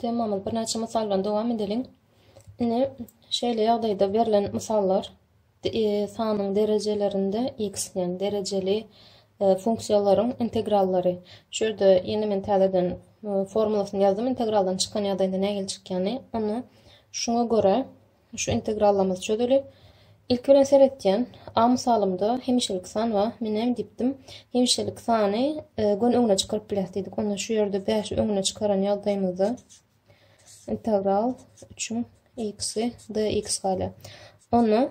Temamyz birnäçe mysal bilen dowam edeliň. Ine, şeýle ýagdaýda berlen mysallar e, sanyň derejelerinde x, ýagny derejeli e, funksiýalaryň integrallary. Şu ýerde ýene men täzeden e, formulasyny ýazdym, integraldan çykan ýagdaýynda nähili çykýany. Onda şuňa görä Şu integrallarymyzy çözeli. Ilki bilen seretýän, A mysalymda hemişelik san bar. Men näme diýipdim? Hemişelik sany e, göni öňüne çykaryp bilýäris diýdik. Onda şu ýerde 5-i öňüne çykaran ýagdaýymyzda integral 3-iň x-i dx galýar. Onda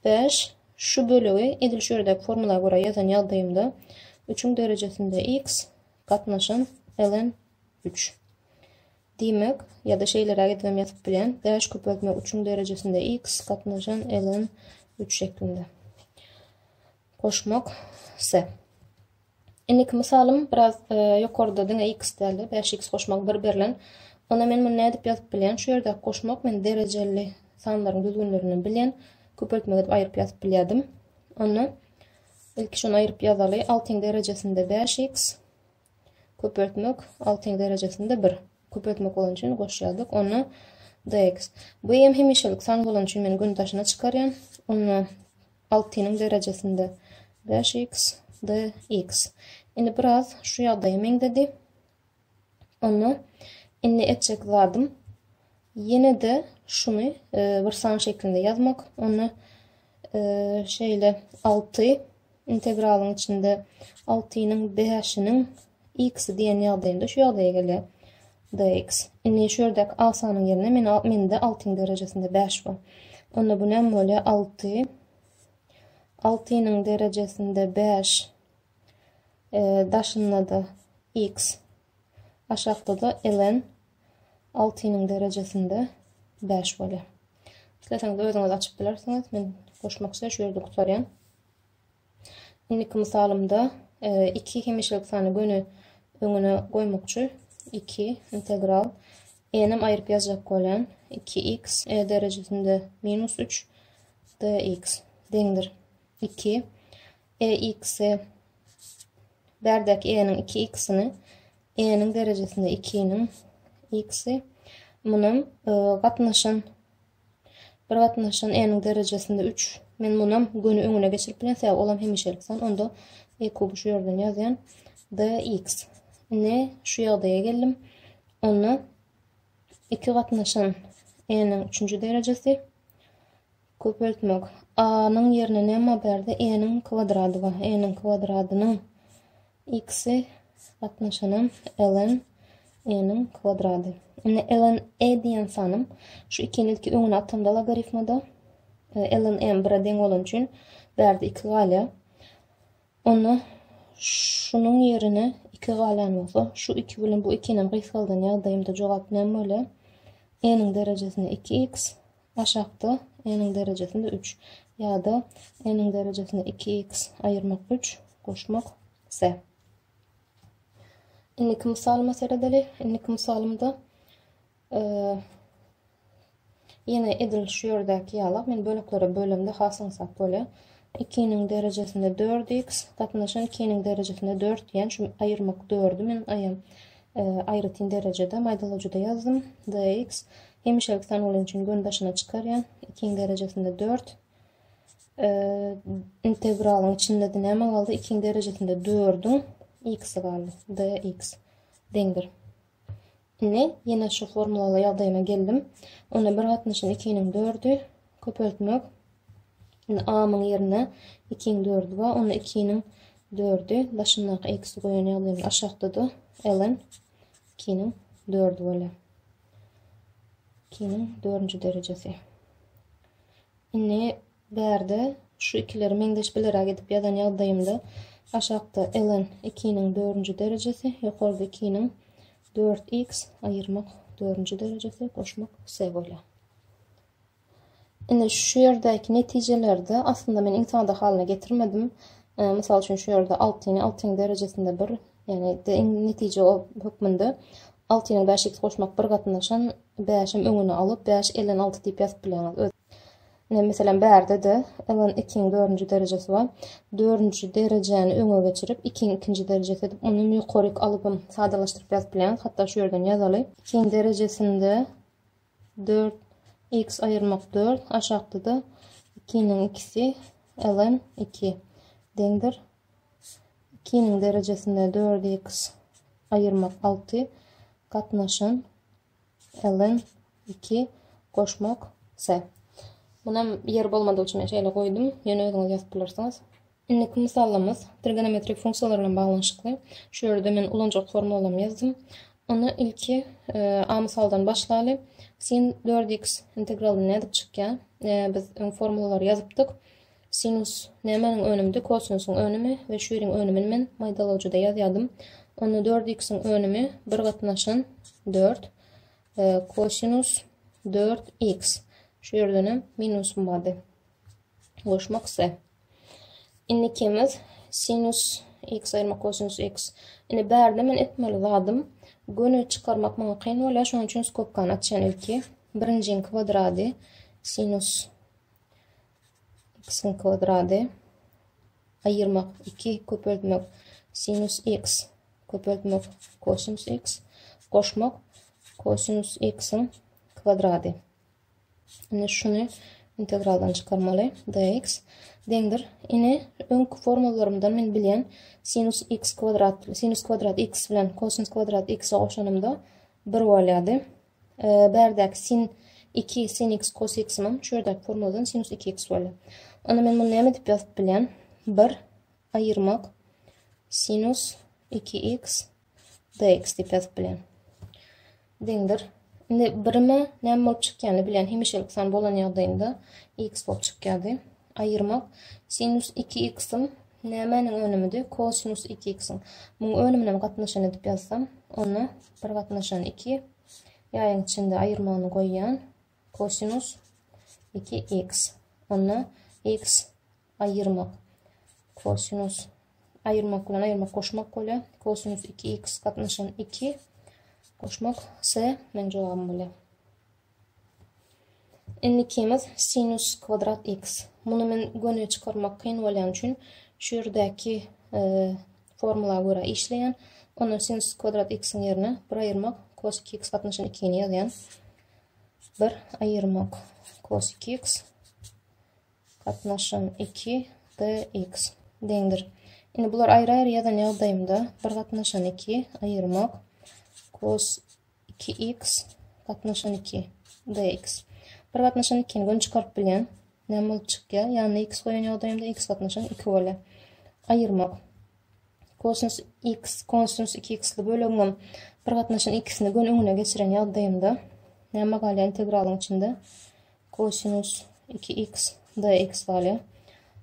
5 şu bölegi edil şu ýerdäki formula görä ýazan ýagdaýymda 3-iň derejesinde x gatnaşan ln 3. Diýmek, ýa-da şeýleräk edibem ýazyp bilýän, 5 köpeltmek 3-üň derejesinde x gatnaşan ln 3 şeklinde. Goşmak s. Indiki mysalym biraz e, ýokarda diňe x däldi, 5x goşmak 1 berlen. Onda men muny nädip ýazyp bilýän? Şu ýerde goşmak men derejeli sanlaryň düzgünlerinden bilýän. Köpeltmek edip aýryp ýazyp bilýärdim. Onda ilki şony aýryp ýazaly. 6-yň derejesinde 5x Köpeltmek altyň derejesinde bir. Köpeltmek bolan üçin goşýardyk. Onda dx. Bu hem hemişelik san bolan üçin men gün daşyna çykarýan. Onda altynyň derejesinde 5x dx. Indi biraz şu ýagdaýa meňzedi. Onda indi etjek zadym ýene-de şuny e, bir san şeklinde ýazmak. Onda e, şeýle 6 Integralyň içinde altynyň bäşiniň x-i diýen ýagdaýynda şu ýagdaýa gelýär. dx. Indi şu ýerdäki a sanyň ýerine men mende altyň derejesinde 5 bar. Onda bu näme bolýar? 6 altynyň derejesinde 5 e, daşynda-da x aşakda-da ln altynyň derejesinde 5 bolýar. Isleseňiz özüňiz açyp bilersiňiz. Men goşmakça şu ýerde gutarýan. Indiki mysalymda 2 e, hemişelik sany göni öňüne goýmakçy. 2 integral n-em aýryp ýazjak bolýan. 2x e derejesinde minus 3 dx deňdir 2 e x-i bärdäki e-niň 2x-ini e-niň derejesinde 2-niň x-i munam e, gatnaşan Bir gatnaşan e-niň derejesinde 3. Men munam göni öňüne geçirip bilen, sebäbi olam hemişelik san. Onda e kuby şu ýerden ýazýan. dx. Indi şu ýagdaýa geldim. Onda 2 gatnaşan e-niň 3-nji derejesi köpeltmek. A-nyň ýerine näme bar bärde? E-niň kwadrady bar. E-niň kwadradynyň X-i gatnaşanam ln e-niň kwadrady. Indi ln e diýen sanym şu ikini ilki öňüne atamda logarifmada e, ln m bire deň bolan üçin bärde 2 galýar. Onda şunuň ýerine 2 galýan bolsa, şu 2 bilen bu 2-ni gysgaldan ýagdaýymda jogap näme bolýar? E-niň derejesinde 2x Aşakda n-iň derejesinde 3 ýa-da n-iň derejesinde 2x aýyrmak 3 goşmak s. Indiki mysalyma seredeli. Indiki mysalymda e, ýene edil şu ýerdäki ýaly men böleklere bölemde has aňsat bolýar. 2-niň derejesinde 4x gatnaşan 2-niň derejesinde 4 diýen şu aýyrmak 4-ü men aýam e, aýratyn derejede maýdalajyda ýazdym. dx Hemişelik san bolan üçin göni daşyna çykarýan. 2-iň derejesinde 4. Integralyň içinde-de näme galdy? 2-iň derejesinde 4-üň x-i galdy. dx deňdir. Indi ýene şu formulaly ýagdaýyma geldim. Onda bir gatnaşan 2-niň 4-ü köpeltmek. Indi a-myň ýerine 2-iň 4-ü bar. Onda 2-niň 4-ü daşyndaky x-i goýan ýagdaýymda aşakda-da ln 2-niň 4-ü bolýar. 2-niň dördünji derejesi. Indi bärde şu ikileri meňzeş bileräk edip ýazan ýagdaýymda aşakda ln 2-niň dördünji derejesi, ýokarda 2-niň 4x aýyrmak dördünji derejesi goşmak s bolýar. Indi şu ýerdäki netijelerde aslynda men iň sada halyna getirmedim. E, mysal üçin şu ýerde 6-ny 6-nyň derejesinde 1, ýagny iň netije hökmünde 6-nyň 5x goşmak 1 gatnaşan 5-em öňüne alyp 5 ln 6 diýip ýazyp bilýäňiz. Ine, meselem, bärde-de ln 2-iň dördünji derejesi bar. Dördünji derejäni öňe geçirip, 2-iň ikinji derejesi edip, muny ýokaryk alypam sadalaşdyryp ýazyp bilýäňiz. Hatda şu ýerden ýazaly. 2-iň derejesinde 4 x aýyrmak 4, aşakda-da 2-niň ikisi ln 2 deňdir. 2-niň derejesinde 4x aýyrmak 6 gatnaşan ln 2 goşmak s. Munam ýer bolmadygy üçin men şeýle goýdum. Ýöne özüňiz ýazyp bilersiňiz. Indiki mysalymyz trigonometrik funksiýalar bilen baglanyşykly. Şu ýerde men ulanjak formulamy ýazdym. Onda ilki e, A mysaldan başlaly. Sin 4x integraly nädip çykýar? E, biz öň formulalary ýazypdyk. Sinus nämäniň önümidi? Kosinusyň önümi we şu ýeriň önümini men maýdalawjyda ýazýardym. Onda 4x-iň önümi bir gatnaşan 4 e, kosinus 4x. Şu ýerden hem minusum bardy. Goşmak s. Indikimiz sinus x aýyrmak kosinus x. Indi bärde men etmeli zadym göni çykarmak maňa kyn bolýar. Şonuň üçin skobkany açýan ilki. Birinjiň kwadrady sinus x-iň kwadrady aýyrmak 2 köpeltmek sinus x köpeltmek kosinus x goşmak kosinus x-iň kwadrady. Indi şuny integraldan çykarmaly. dx deňdir. Ine öňki formulalarymdan men bilýän sinus x kwadrat sinus kwadrat x bilen kosinus kwadrat x-e goşanymda 1 bolýardy. Bärdäki sin 2 sin x kos x-iň şu ýerdäki formuladan sinus 2x bolýar. Onda men muny näme diýip ýazyp bilýän? 1 aýyrmak sinus 2x dx diýip ýazyp bilýän. Deňdir. Indi birime näme bolup çykýany bilýän hemişelik san bolan ýagdaýynda x bolup çykýardy. Aýyrmak sinus 2x-iň nämäniň önümidi? Kosinus 2x-iň. Muň önümine gatnaşan edip ýazsam, onda bir gatnaşan 2 ýaýyň içinde aýyrmagyny goýýan kosinus 2x. Onda x aýyrmak kosinus aýyrmak bilen aýyrmak goşmak bolýar. Kosinus 2x gatnaşan 2 goşmak s meň jogabym bolýar. Indikimiz sinus kwadrat x. Muny men göni çykarmak kyn bolýan üçin şu ýerdäki e, formula görä işleýän. Onda sinus kwadrat x-iň ýerine 1 aýyrmak kos 2x gatnaşan 2-ni ýazýan. 1 aýyrmak kos 2x gatnaşan 2 dx deňdir. Indi bular aýry-aýry ýazan ýagdaýymda 1 gatnaşan 2 aýyrmak kos 2x gatnaşan 2 dx. 1 gatnaşan 2-ni göni çykaryp bilýän. Näme bolup çykýar? Ýanyna x goýan ýagdaýymda x gatnaşan 2 bolýar. Aýyrmak. Kosinus x, kosinus 2x-li bölegiňem bir gatnaşan ikisini göni öňüne geçiren ýagdaýymda näme galýar integralyň içinde? Kosinus 2x dx galýar.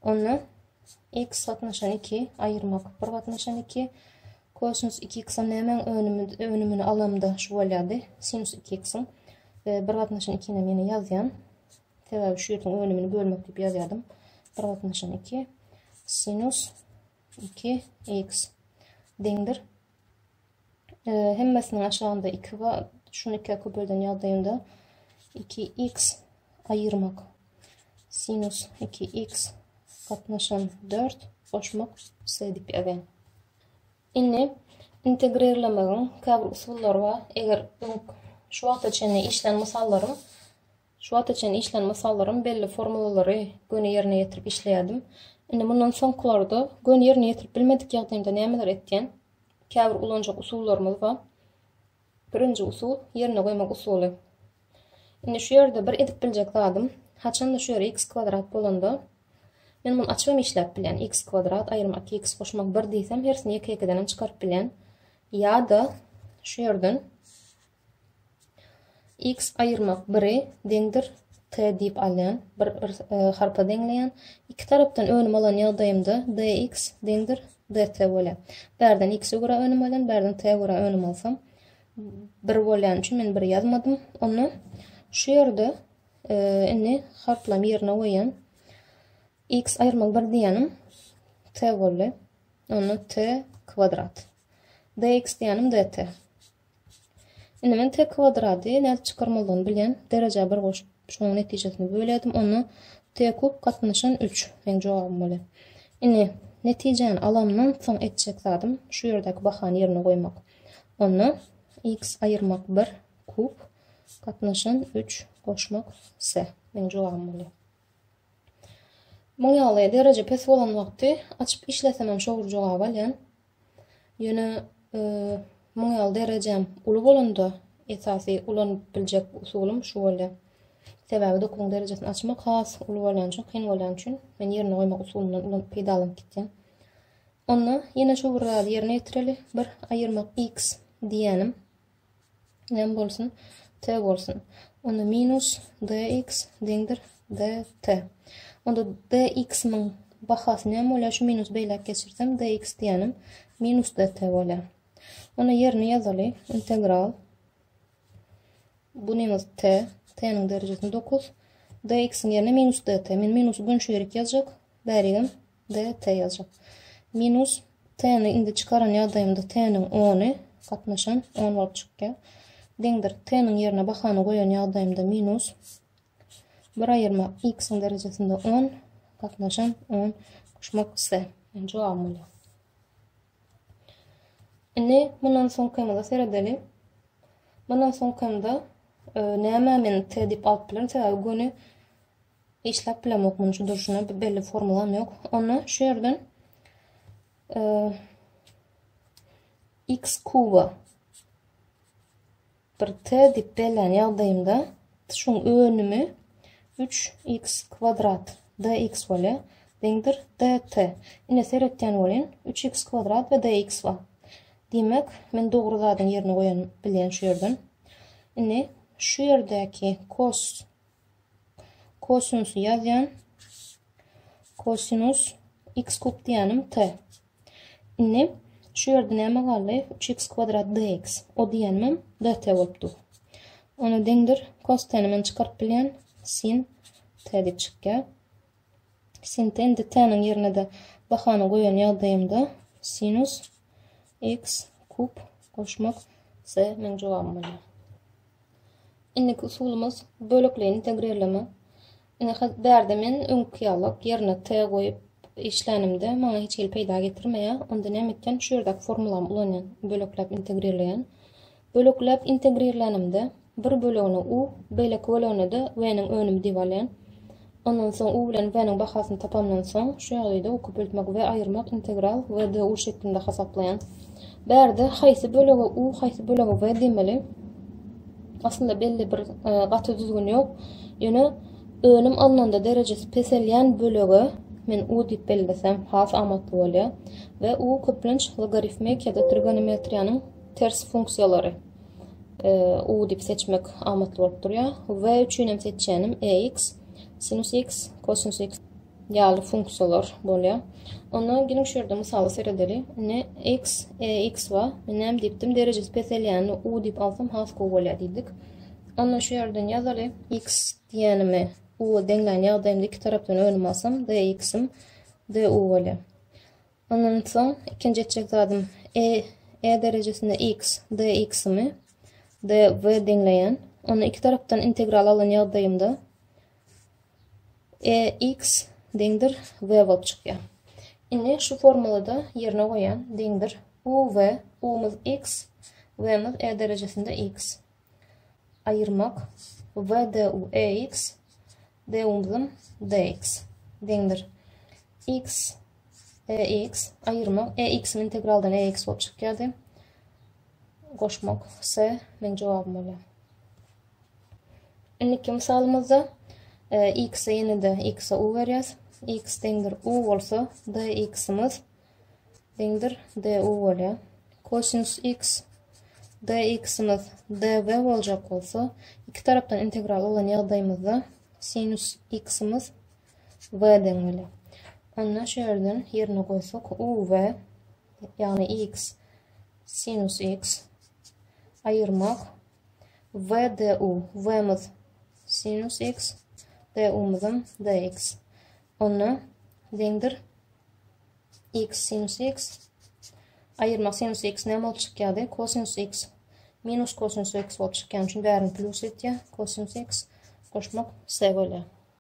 Onda x gatnaşan 2 aýyrmak 1 gatnaşan 2 kosinus 2x-iň nämäň önümi önümini alamda şu bolýardy. Sinus 2x-iň we 1 gatnaşan 2-ni hem ýene ýazýan. Sebäbi şu ýerden önümini bölmek diýip ýazýardym. 1 gatnaşan 2 sinus 2x deňdir. E, hemmesiniň aşagynda 2 bar. Şuny 2-ä köpelden ýagdaýynda 2x aýyrmak sinus 2x gatnaşan 4 goşmak s diýip ýazýan. Indi integrirlemegiň käbir usullary bar. Eger şu wagta çenli işlän mysallarym Şu wagta çenli işlän mysallarym belli formulalary göni ýerine ýetirip işleýärdim. Indi mundan soňkularda göni ýerine ýetirip bilmedik ýagdaýymda nämeler etýän? Käbir ulanjak usullarymyz bar. Birinji usul, ýerine goýmak usuly. Indi şu ýerde bir edip biljek zadym, haçanda şu ýere x kwadrat bolanda, men muny açyp hem işläp bilýän. x kwadrat aýyrmak 2x goşmak 1 diýsem, hersini ýeke-ýekeden hem çykaryp bilýän. Ýa-da şu ýerden X aýyrmak biri deňdir T diýip alýan, bir, bir e, harpa deňleýän. Iki tarapdan önüm alan ýagdaýymda dx deňdir dt bolýar. Bärden x-e görä önüm alýan, bärden t görä önüm alsam bir bolýan üçin men bir ýazmadym. Onda şu ýerde e, indi harplarymy ýerine goýýan. X aýyrmak bir diýenim t boldy. Onda t kwadrat. dx diýenim dt. Indi men t kwadrady nädip çykarmalydygyny bilýän. Derejä bir goşup. şonuň netijesini bölýärdim. Onda t kub gatnaşan 3 meň jogabym bolýar. Indi netijäni alandan soň etjek zadym şu ýerdäki bahany ýerine goýmak. Onda x aýyrmak 1 kub gatnaşan 3 goşmak s meň jogabym bolýar. Muň ýaly dereje pes bolan wagty açyp işlesem hem şo bir jogaby alýan. Ýöne muň ýaly derejem uly bolanda esasy ulanyp biljek usulym şu bolýar. Sebäbi dokuzyň derejesini açmak has uly bolýan üçin, kyn bolýan üçin men ýerine goýmak usulyndan ulanyp peýdalanyp gitýän. Onda ýene şu bir zady ýerine ýetireli. Bir aýyrmak x diýýänim. Näme bolsun? T bolsun. Onda minus dx deňdir dt. Onda dx-niň bahasy näme bolýar? Şu minus beýläk geçirsem dx diýenim minus dt bolýar. Onda ýerine ýazaly. Integral bunymyz t, t-niň derejesini 9, dx-iň ýerine minus dt. Men minusy göni şu ýerik ýazjak. Bärigem dt ýazjak. Minus t-ni indi çykaran ýagdaýymda t-niň 10-y gatnaşan 10 bolup çykýar. Deňdir t-niň ýerine bahany goýan ýagdaýymda minus 1 aýyrma x-iň derejesinde 10 gatnaşan 10 goşmak s. Yani jogabym bolýar. Indi mundan soňkymyza seredeli. Mundan soňkymda e, näme men t diýip alyp bilerin, sebäbi göni Işläp bilemok muny şu durşuna bir belli formulam ýok. Onda şu ýerden e, x kuba bir t diýip bellän ýagdaýymda şuň önümi 3x kwadrat dx bolýar. Deňdir dt. Ine seretýän welin 3x kwadrat we dx bar. Diýmek, men dogry zadyň ýerine goýan bilýän şu ýerden. Indi şu ýerdäki kos Kosinusy ýazýan. Kosinus x kub diýýänim t. Indi şu ýerde näme galdy? 3x kwadrat dx. O diýenimem dt bolup dur. Ona deňdir. Kos t-ni men çykaryp bilýän. Sin t diýip çykýar. Sin t indi t-niň ýerine-de bahany goýan ýagdaýymda sinus x kub goşmak c meň jogabym bolýar. Indiki usulymyz bölekleýin integrirleme. Ine bärde men öňki ýalak ýerine t goýup işlänimde maňa hiç hili peýda getirmeýär. Onda näme etýän? Şu ýerdäki formulamy ulanýan, bölekläp integrirleýän. Bölekläp integrirlänimde bir bölegine u, beýleki bölegine-de v-niň önümi diýip alýan. Ondan soň u bilen v-niň bahasyny tapamdan soň şu ýagdaýda u köpeltmek v aýyrmak integral v du şeklinde hasaplaýan. Bärde haýsy bölege u, haýsy bölege v diýmeli. Aslynda belli bir e, gaty düzgün ýok. Ýöne önüm alnanda derejesi peselýän bölege men u diýip bellesem has amatly bolýar. We u köplenç logarifmik ýa-da trigonometriýanyň ters funksiýalary e, u diýip seçmek amatly bolup durýar. V üçin hem seçýänim ex, sinus x, kosinus x ýaly funksiýalar bolýar. Onda geliň şu ýerde mysala seredeli. Indi x, ex bar. Men näme diýipdim? Derejesi peselýänini u diýip alsam has gowy bolýar diýdik. Onda şu ýerden ýazaly. X diýenimi u-a deňlän ýagdaýymda iki tarapdan önüm alsam dx-im du bolýar. Ondan soň ikinji etjek zadym e, e derejesinde x dx-imi dv deňleýän. Onda iki tarapdan integral alan ýagdaýymda e x deňdir v bolup çykýar. Indi şu formulada ýerine goýýan deňdir u v, u-myz x, v-myz e derejesinde x. Aýyrmak v du e x, du-myzam dx deňdir x e x aýyrmak e x-iň integraldan e x bolup çykýardy. Goşmak s meň jogabym bolýar. Indiki mysalymyzda e, x-e ýene-de x-e u berýäs. x deňdir u bolsa dx-imiz deňdir du bolýar. Kosinus x dx-imiz dv boljak bolsa, iki tarapdan integral alan ýagdaýymyzda sinus x-imiz v deň bolýar. Onda şu ýerden ýerine goýsak uv ýagny x sinus x aýyrmak VDU, V-miz sinus x, DU-myzam dx. Onda deňdir x sinus x aýyrmak sinus x näme bolup çykýardy? Kosinus x minus kosinus x bolup çykýan üçin bärini plus etýär. Kosinus x. Goşmak s bolýar.